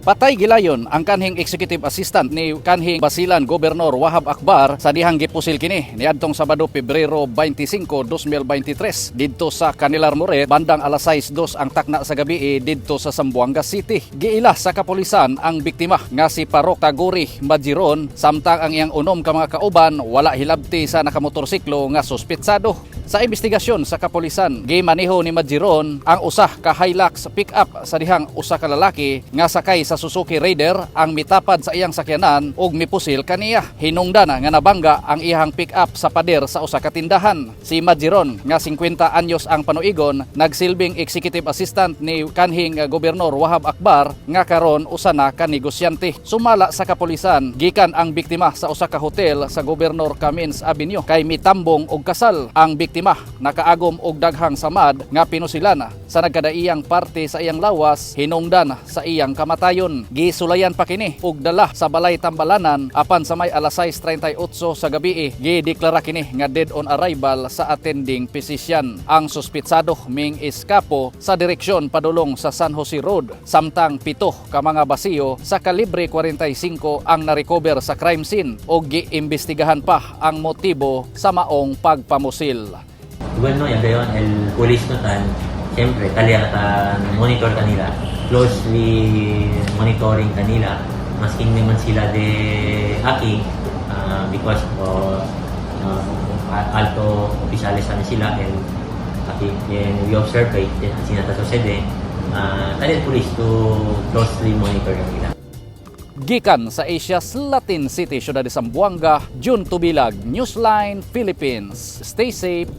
Patay gilayon ang kanhing executive assistant ni kanhing Basilan Governor Wahab Akbar sa dihang gipusil kini niadtong Sabado, Pebrero 25, 2023 didto sa Canelar Moret bandang alas 6:02 ang takna sa gabi didto sa Zamboanga City. Giila sa kapulisan ang biktima nga si Parok Taguri Majiron, samtang ang iyang unom ka mga kauban wala hilabti sa nakamotorsiklo nga suspetsado. Sa investigasyon sa kapulisan, gimaneho ni Majiron ang usa ka Hilux pickup sa dihang usa ka lalaki nga sakay sa Suzuki Raider ang mitapad sa iyang sakyanan ug mipusil kaniya. Hinungdan nga nabangga ang iyang pickup sa pader sa usa ka tindahan. Si Majiron nga 50 anyos ang panuigon, nagsilbing executive assistant ni kanhing Gobernador Wahab Akbar nga karon usa na ka negosyante. Sumala sa kapulisan, gikan ang biktima sa usa ka hotel sa Gobernador Camins Avenue kay mitambong og kasal. Ang biktima nakaagom og daghang samad nga pinusilan sa nagkadaiyang parte sa iyang lawas hinungdan sa iyang kamatayon. Gisulayan pa kini og dala sa balay tambalanan, apan sa may alas 6:38 sa gabi gideklara kini nga dead on arrival sa attending physician. Ang suspitsado ming eskapo sa direksyon padulong sa San Jose Road, samtang 7 ka mga basiyo sa kalibre 45 ang narecover sa crime scene ug giimbestigahan pa ang motibo sa maong pagpamusil. Bueno, ya gayon, el police no tan, siyempre, talia ta monitor kanila, closely monitoring kanila, masking naman sila de aki, because of alto opisyales namin sila and aki, and we observe kay sinata sucede, talia police to closely monitor kanila. Gikan sa Asia's Latin City, Ciudad de Zamboanga, June Tubilag, Newsline Philippines. Stay safe.